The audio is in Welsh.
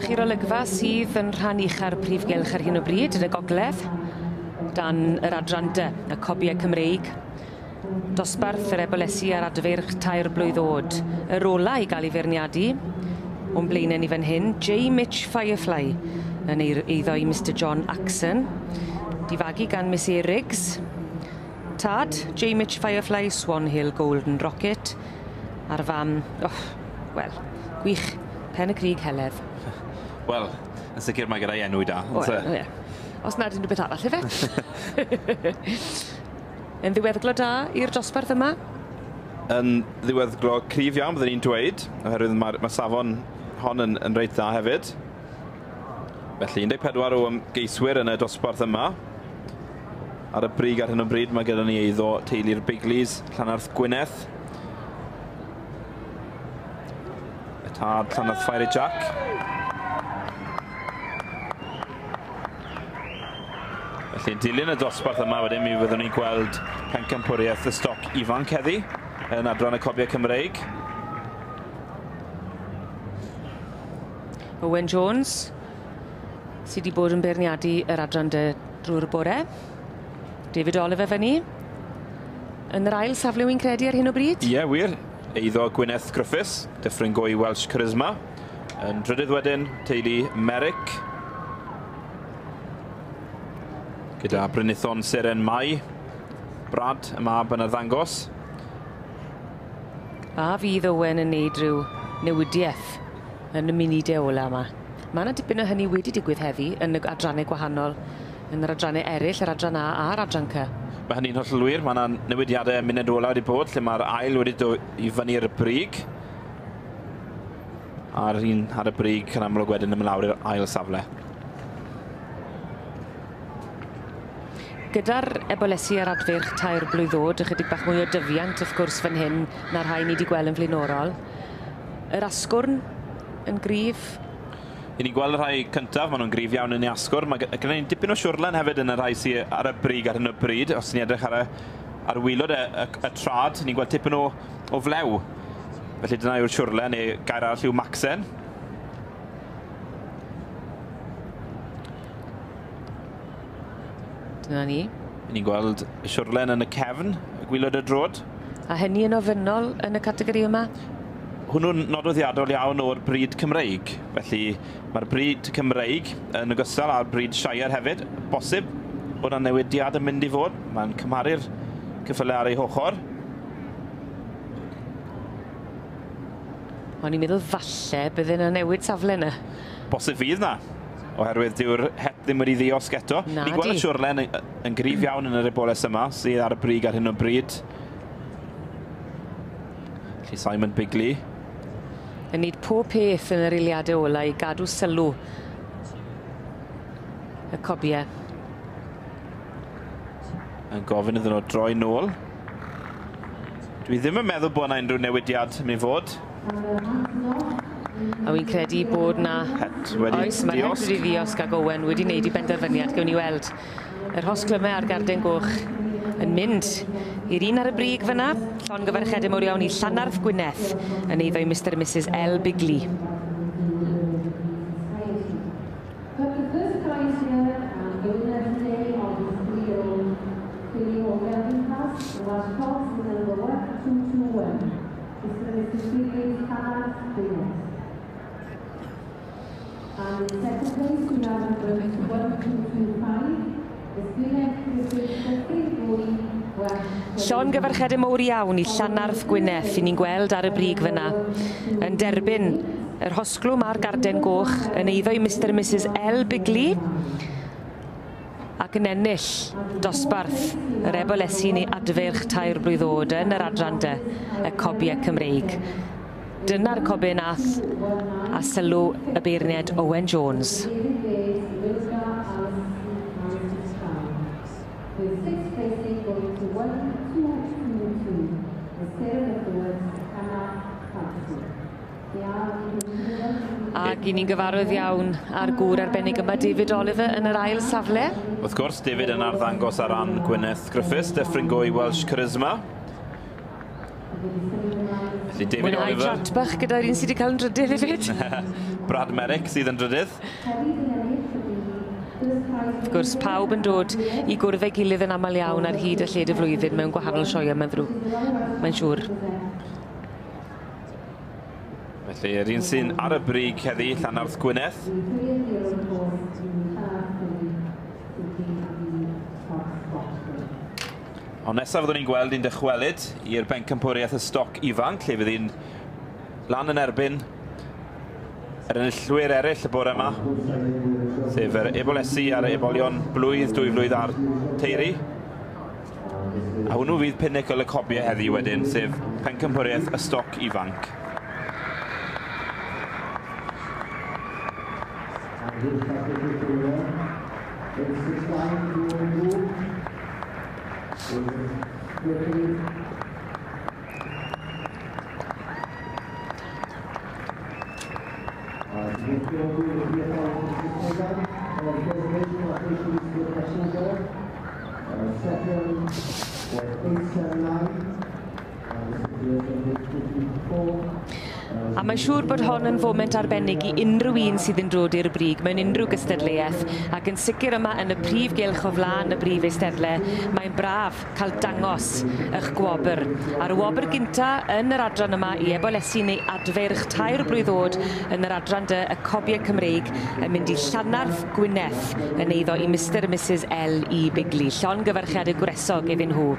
Dyna chi'r olygfa sydd yn rhan ucha'r prif gylch ar hyn o bryd yn y gogledd, dan yr adran D, y Cobiau Cymreig. Dosbarth yr ebolesi a'r adfeirch 3 blwydd o'd. Yr ola i gael ei feirniadu o'n blaenau ni fan hyn, J. Mitch Firefly, yn eiddo i Mr John Axon. Difagu gan Miss A. Riggs. Tad, J. Mitch Firefly, Swan Hill Golden Rocket. A'r fam, oh, wel, gwych, Pen y Crug Heledd. Wel, yn sicr mae gyda'i enw da. Wel, ie. Os nad unrhyw beth arall, ife? Yn ddiweddglo da i'r dosbarth yma? Yn ddiweddglo cryf iawn, byddwn ni'n dweud, oherwydd mae safon hon yn reit dda hefyd. Felly, 14 o ymgeiswyr yn y dosbarth yma. Ar y brig ar hyn o bryd, mae gyda ni eiddo teulu'r Bigleys, Llanarth Gwynedd. Y tad Llanarth Fiery Jack. Felly, dilyn y dosbarth yma wedyn, mi fyddwn ni'n gweld pencampwriaeth y stoc ifanc heddi yn adran y Cobiau Cymreig. Owen Jones, sydd wedi bod yn beirniadu yr adran D drwy'r bore. David Oliver fyny. Yn yr ail safle wy'n credu ar hyn o bryd? Ie, wir. Eiddo Gwyneth Griffiths, Dyffryn Gwy Welsh Charisma. Yn drydydd wedyn, teulu Merrick. Gyda Brynithon Seren Mai. Brad, y mab yn arddangos. A fydd Owen yn neud rhyw newidiaeth yn y munudau ola yma. Mae yna dipyn o hynny wedi digwydd heddi yn y adrannau gwahanol, yn yr adrannau eraill, yr adran A a'r adran C. Mae hynny'n hollol wir. Mae yna newidiadau munud ola wedi bod, lle mae'r ail wedi dod i fyny'r brig. A'r un ar y brig yn amlwg wedyn yn mynd lawr i'r ail safle. Gyda'r ebolesi a'r adfeirch 3 blwydd o'd, ychydig bach mwy o dyfiant wrth gwrs fan hyn na'r rhai ni wedi gweld yn flaenorol. Yr asgwrn yn gryf? I ni'n gweld y rhai cyntaf, maen nhw'n gryf iawn yn ei asgwrn. Mae gyda ni dipyn o siwrlen hefyd yn y rhai sydd ar y brig ar hyn o bryd. Os ni'n edrych ar waelod y trad, ni'n gweld tipyn o flew. Felly dyna yw'r siwrlen, neu gair arall yw maxen. Dyna ni. Ni'n gweld y siwrlen yn y cefn, y gwaelod y drod. A hynny yn ofynnol yn y categori yma? Hwnnw'n nodweddiadol iawn o'r brid Cymreig. Felly mae'r brid Cymreig yn ogystal â'r brid Shire hefyd. Bosib bod yna newidiad yn mynd i fod. Mae'n cymharu'r ceffylau ar ei hochr. O'n i'n meddwl falle bydde yna newid safle yna. Bosib fydd na, oherwydd dyw'r het ddim wedi ddiosg eto. Na Ni'n gweld y di. siwrlen yn gryf iawn yn yr eboles yma, sydd ar y brig ar hyn o bryd. Felly Simon Bigley. Yn neud pob peth yn yr eiliadau ola i gadw sylw y cobiau. Yn gofyn iddyn nhw droi nôl. Dwi ddim yn meddwl bod yna unrhyw newidiad yn mynd i fod. A wy'n credu bod na... Het wedi Oes, mae'r het diosg. wedi ddiosg ac Owen wedi wneud ei benderfyniad. Gewn ni weld yr hosglymau a'r garden goch yn mynd i'r un ar y brig fyna. Llongyfarchiadau mawr iawn i Llanarth Gwyneth yn eiddo i Mr and Mrs L. Bigley. Llongyfarchiadau mawr iawn i Llanarth Gwyneth, i ni'n gweld ar y brig fyna, yn derbyn yr hosglwm a'r garden goch yn eiddo i Mr and Mrs L. Bigley ac yn ennill dosbarth yr ebolesi neu adfeirch 3 blwydd o'd yn yr adran D, y Cobiau Cymreig. Dyna'r cobiau nath a sylw y beirniad Owen Jones. Ac i ni'n gyfarwydd iawn â'r gŵr arbennig yma, David Oliver, yn yr ail safle. Wrth gwrs, David yn arddangos ar ran Gwyneth Griffiths, Dyffryn Gwy Welsh Charisma. Felly David Mwynhau Oliver. Chat bach gyda'r un sydd wedi cael yn drydydd hefyd. Brad Merrick sydd yn drydydd. Wrth gwrs, pawb yn dod i gwrdd ei gilydd yn aml iawn ar hyd y lled y flwyddyn mewn gwahanol sioeau, mae'n ddrwg. Mae'n siŵr. Felly, yr un sy'n ar y brig heddi, Llanarth Gwynedd. Ond nesaf fyddwn ni'n gweld hi'n dychwelyd i'r bencampwriaeth y stoc ifanc, lle fydd hi'n lan yn erbyn yr enillwyr eraill y bore yma, sef yr ebolesi a'r ebolion blwydd, dwy flwydd a'r teiri. A hwnnw fydd pinnacle y cobiau heddi wedyn, sef pencampwriaeth y stoc ifanc. A mae'n siŵr bod hon yn foment arbennig i unrhyw un sydd yn dod i'r brig mewn unrhyw gystadleuaeth, ac yn sicr yma yn y prif gylch o flaen y brif eisteddle, mae'n braf cael dangos eich gwobr. A'r wobr gynta yn yr adran yma i ebolesi neu adfeirch 3 blwydd oed yn yr adran dy y Cobiau Cymreig yn mynd i Llanarth Gwynedd yn eiddo i Mr a Mrs L E Bigley. Llongyfarchiadau gwresog iddyn nhw.